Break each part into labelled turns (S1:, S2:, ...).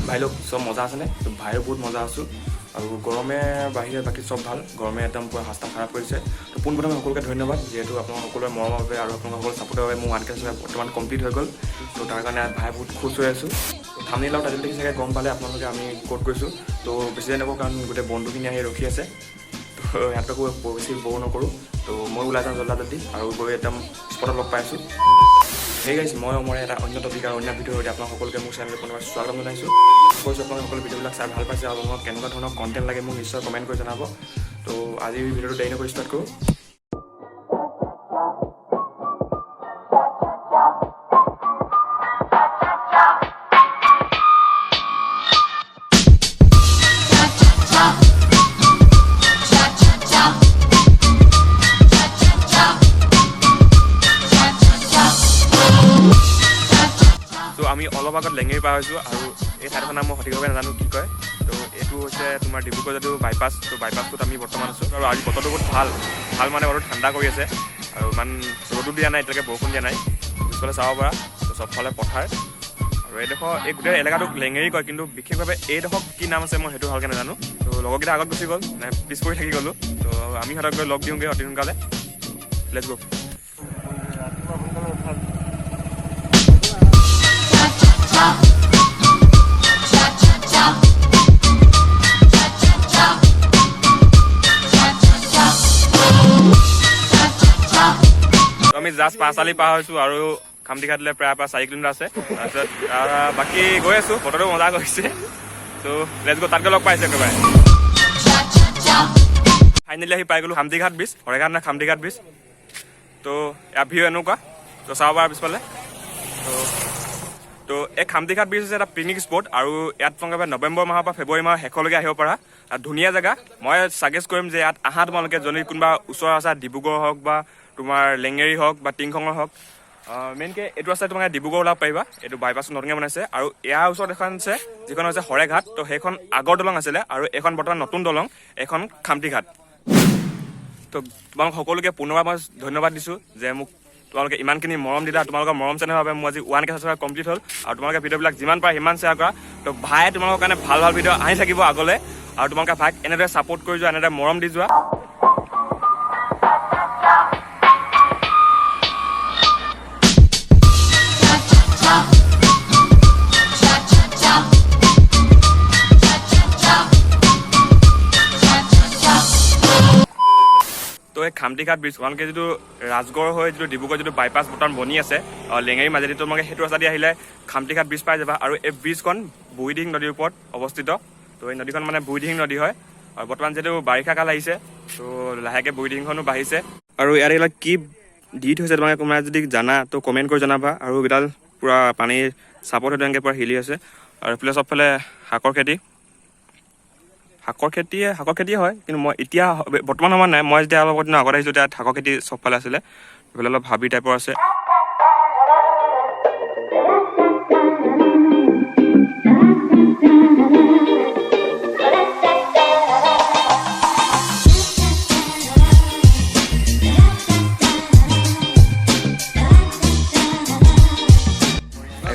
S1: ভাই লোক, চব মজা আছেনে? তো ভাইও বহুত মজা আছোঁ আৰু গৰমে বাহিৰে বাকী চব ভাল। গৰমে একদম পূৰা ৰাস্তা খাৰাপ কৰিছে। তো পোনপ্ৰথমে সকলোকে ধন্যবাদ, যিহেতু আপোনালোক সকলোৰে মৰমৰ বাবে আৰু আপোনালোকৰ সকলো ছাপোৰ্টৰ বাবে মোৰ 1K বৰ্তমান কমপ্লিট হৈ গ'ল। তো তাৰ কাৰণে ভাই বহুত খুচ হৈ আছোঁ। থাম্বনেইল আৰু টাইটেল দেখি চাগে গম পালে আপোনালোকে আমি ক'ত গৈছোঁ। তো বেছি দেৰি নকৰোঁ, কাৰণ গোটেই বন্ধুখিনি আহি ৰখি আছে। তো সিহঁতকো বেছি ব'ৰ নকৰোঁ। তো মই ওলাই যাওঁ জল্দা জল্দি আৰু গৈ একদম স্পটত লগ পাইছোঁ। সেই গাইছ, মই অমৰে এটা অন্য টপিক আৰু অন্য ভিডিঅ'ৰ সৈতে আপোনাক সকলোকে মোৰ চেনেলত পুনৰবাৰ স্বাগতম জনাইছোঁ। কৈছোঁ, আপোনালোকে সকলো ভিডিঅ'বিলাক চাই ভাল পাইছে আৰু আপোনালোকক কেনেকুৱা ধৰণৰ কণ্টেণ্ট লাগে মোক নিশ্চয় কমেণ্ট কৰি জনাব। তো আজি ভিডিঅ'টো দেৰি নকৰি ষ্টাৰ্ট কৰোঁ। তো আমি অলপ আগত লেঙেৰি পাৰ হৈছোঁ আৰু এই ঠাইডোখৰ নাম মই সঠিকভাৱে নাজানো কি কয়। তো এইটো হৈছে তোমাৰ ডিব্ৰুগড় যিটো বাইপাছ, তো বাইপাছটোত আমি বৰ্তমান আছোঁ। আৰু আজি বতৰটো বহুত ভাল ভাল, মানে বতৰ ঠাণ্ডা কৰি আছে আৰু ইমান ৰ'দো দিয়া নাই এতিয়ালৈকে, বৰষুণ দিয়া নাই। পিছফালে চাব পাৰা, তো চবফালে পথাৰ। আৰু এইডোখৰ, এই গোটেই এলেকাটোক লেঙেৰি কয়, কিন্তু বিশেষভাৱে এইডোখৰ কি নাম আছে মই সেইটো ভালকৈ নাজানো। তো লগৰকেইটা আগত গুচি গ'ল, মানে পিছ পৰি থাকি গ'লোঁ। তো আমি সিহঁতক গৈ লগ দিওঁগৈ অতি সোনকালে। Let's go.
S2: ৰাতিপুৱা সোনকালে উঠা।
S1: তো আমি জাষ্ট পাঁচআলি পাৰ হৈছোঁ আৰু খামটিঘাটলৈ প্ৰায় 4 কিলোমিটাৰ আছে। তাৰপিছত বাকী গৈ আছোঁ, বতৰটো মজা কৰিছে। তো let's গ', তাত গৈ লগ পাইছোঁ একেবাৰে। ফাইনেলি আহি পাই গ'লোঁ খামটিঘাট ব্ৰিজ, শৰাইঘাট নে খামটিঘাট ব্ৰিজ। তো ইয়াৰ ভিউ এনেকুৱা, তো চাব পাৰা পিছফালে। তো এই খামটিঘাট ব্ৰিজ হৈছে এটা পিকনিক স্পট আৰু ইয়াত তোমালোকে নৱেম্বৰ মাহৰ পৰা ফেব্ৰুৱাৰী মাহৰ শেষলৈকে আহিব পাৰা আৰু ধুনীয়া জেগা। মই ছাজেষ্ট কৰিম যে ইয়াত আহা তোমালোকে, যদি কোনোবা ওচৰ আছা, ডিব্ৰুগড় হওক বা তোমাৰ লেঙেৰি হওক বা টিংখঙৰ হওক। মেইনকৈ এইটো ৰাস্তাত তোমালোকে ডিব্ৰুগড় ওলাব পাৰিবা। এইটো বাইপাছ নতুনকৈ বনাইছে আৰু ইয়াৰ ওচৰত এখন আছে, যিখন হৈছে শৰাইঘাট। তো সেইখন আগৰ দলং আছিলে আৰু এইখন বৰ্তমান নতুন দলং, এইখন খামটিঘাট। তো তোমালোক সকলোকে পুনৰবাৰ মই ধন্যবাদ দিছোঁ যে মোক তোমালোকে ইমানখিনি মৰম দিলা। তোমালোকৰ মৰম চেনেহৰ বাবে মোৰ আজি 1K subscriber complete হ'ল। আৰু তোমালোকে ভিডিঅ'বিলাক যিমান পাৰা সিমান শ্বেয়াৰ কৰা। তো ভাই তোমালোকৰ কাৰণে ভাল ভাল ভিডিঅ' আহি থাকিব আগলৈ আৰু তোমালোকে ভাইক এনেদৰে ছাপোৰ্ট কৰি যোৱা, এনেদৰে মৰম দি যোৱা। তো এই খামটিঘাট ব্ৰিজ, তোমালোকে যিটো ৰাজগড় হৈ যিটো ডিব্ৰুগড় যিটো বাইপাছ বৰ্তমান বনি আছে লেঙেৰীৰ মাজেদি, তোমালোকে সেইটো ৰাস্তা দি আহিলে খামটিঘাট ব্ৰিজ পাই যাবা। আৰু এই ব্ৰিজখন বুঢ়ীদিহিং নদীৰ ওপৰত অৱস্থিত। তো এই নদীখন মানে বুঢ়ীদিহিং নদী হয় আৰু বৰ্তমান যিহেতু বাৰিষা কাল আহিছে, তো লাহেকৈ বুঢ়ীদিহিংখনো বাঢ়িছে। আৰু ইয়াত এইবিলাক কি দি থৈছে, তোমালোকে কোনোবাই যদি জানা তো কমেণ্ট কৰি জনাবা। আৰু এইকেইডাল পূৰা পানীৰ চাপত হয়তো এনেকৈ পূৰা হিলি আছে। আৰু এইফালে চবফালে শাকৰ খেতি, শাকৰ খেতিয়ে হয়, কিন্তু মই এতিয়া বৰ্তমান সময়ত নাই। মই যেতিয়া অলপ দিনৰ আগত আহিছিলোঁ, তেতিয়া শাকৰ খেতি চবফালে আছিলে। এইফালে অলপ হাবি টাইপৰ আছে।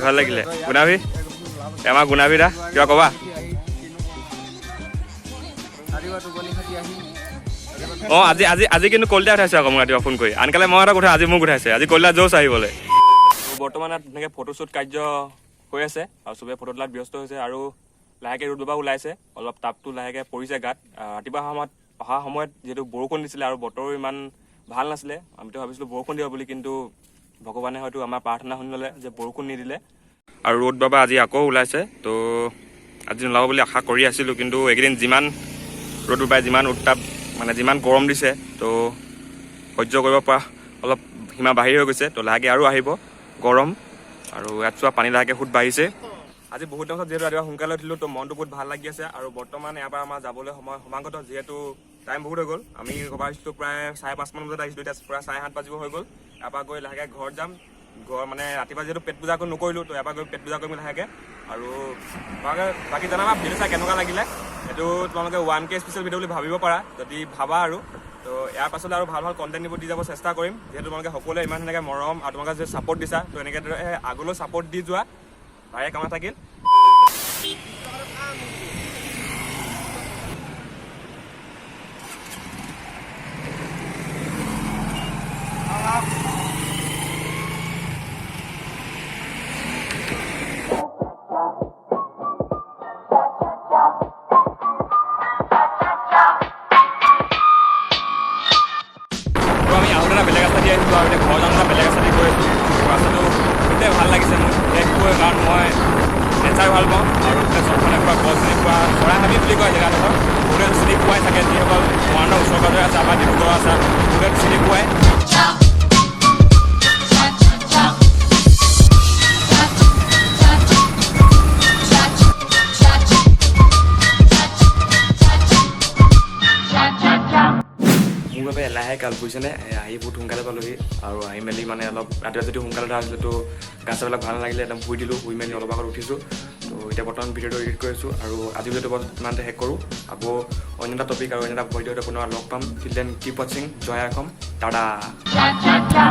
S1: ভাল লাগিলে। গুণাভি, আমাৰ গুণাভি দা, কিবা ক'বা?
S2: ৰাতিপুৱা টোপনি খতি আহি।
S1: অঁ, আজি আজি আজি কিন্তু কলিতা উঠাইছে আকৌ মোক ৰাতিপুৱা ফোন কৰি। আনকালে মই এটা উঠাই, আজি মোক উঠাইছে। আজি কলিতা জোচ আহিবলৈ। বৰ্তমান ইয়াত ধুনীয়াকৈ ফটোশ্বুট কাৰ্য হৈ আছে আৰু চবে ফটো তোলাত ব্যস্ত হৈছে। আৰু লাহেকৈ ৰ'দ বাবা ওলাইছে, অলপ তাপটো লাহেকৈ পৰিছে গাত। ৰাতিপুৱা সময়ত অহা সময়ত যিহেতু বৰষুণ দিছিলে আৰু বতৰো ইমান ভাল নাছিলে, আমিতো ভাবিছিলোঁ বৰষুণ দিব বুলি, কিন্তু ভগৱানে হয়তো আমাৰ প্ৰাৰ্থনা শুনি ল'লে যে বৰষুণ নিদিলে আৰু ৰ'দ বাবা আজি আকৌ ওলাইছে। তো আজি নোলাব বুলি আশা কৰি আছিলোঁ, কিন্তু এইকেইদিন যিমান ৰ'দ পায়, যিমান উত্তাপ, মানে যিমান গৰম দিছে, তো সহ্য কৰিব পৰা অলপ সীমা বাহিৰ হৈ গৈছে। তো লাহেকৈ আৰু আহিব গৰম। আৰু ইয়াত চোৱা, পানী লাহেকৈ সোঁত বাঢ়িছে। আজি বহুত দিনৰ পাছত যিহেতু ৰাতিপুৱা সোনকালে উঠিলোঁ, তো মনটো বহুত ভাল লাগি আছে। আৰু বৰ্তমান ইয়াৰ পৰা আমাৰ যাবলৈ সময় সমাগত, যিহেতু টাইম বহুত হৈ গ'ল। আমি ঘৰৰ আহিছিলোঁ প্ৰায় 5:30মান বজাত আহিছিলোঁ, এতিয়া প্ৰায় 7:30 বাজিব হৈ গ'ল। ইয়াৰ পৰা গৈ লাহেকৈ ঘৰত যাম। ঘৰ মানে ৰাতিপুৱা যিহেতু পেট পূজা নকৰিলোঁ, তো ইয়াৰ পৰা গৈ পেট পূজা কৰিম লাহেকৈ। আৰু বাকী জনাবা ভিডিঅ' চাই কেনেকুৱা লাগিলে। এইটো তোমালোকে 1K special video বুলি ভাবিব পাৰা, যদি ভাবা আৰু। তো ইয়াৰ পাছত আৰু ভাল ভাল কণ্টেণ্ট দিব দি যাব চেষ্টা কৰিম, যিহেতু তোমালোকে সকলোৱে ইমান ধুনীয়াকৈ মৰম আৰু তোমালোকে যে ছাপৰ্ট দিছা, তো এনেকৈ আগলৈও ছাপৰ্ট দি যোৱা, তাৰে কামনা থাকিল। তো আমি আহোঁতে এটা বেলেগ ৰাস্তা দি আহিছিলোঁ আৰু এতিয়া ঘৰ যাওঁতে এটা বেলেগ ৰাস্তা দি গৈ আছোঁ। ৰাস্তাটো বহুতেই ভাল লাগিছে মোৰ বিশেষকৈ, কাৰণ মই নেচাৰ ভাল পাওঁ আৰু চবফালে পূৰা গছ গছনি, পূৰা চৰাইহাবি বুলি কয় জেগাডোখৰ। বহুতে চিনি পোৱাই চাগে, যিসকল মৰাণৰ ওচৰে পাজৰে আছে বা ডিব্ৰুগড় আছে, বহুতে চিনি পোৱাই।
S3: মোৰ বাবে এলাহে কাল, বুজিছেনে? আহি বহুত সোনকালে পালোহি আৰু আহি মেলি মানে অলপ ৰাতিপুৱা যদি সোনকালে উঠা আছিলে, তো গা চাবিলাক ভাল নালাগিলে, একদম শুই দিলোঁ। শুই মেলি অলপ আগত উঠিছোঁ। তো এতিয়া বৰ্তমান ভিডিঅ'টো এডিট কৰি আছোঁ আৰু আজি ভিডিঅ'টো বছ ইমানতে শেষ কৰোঁ। আকৌ অন্য এটা টপিক আৰু অন্য এটা ভিডিঅ'তে পুনৰ লগ পাম। Till then, keep watching Joy Assam. Tata.
S4: Cha cha cha.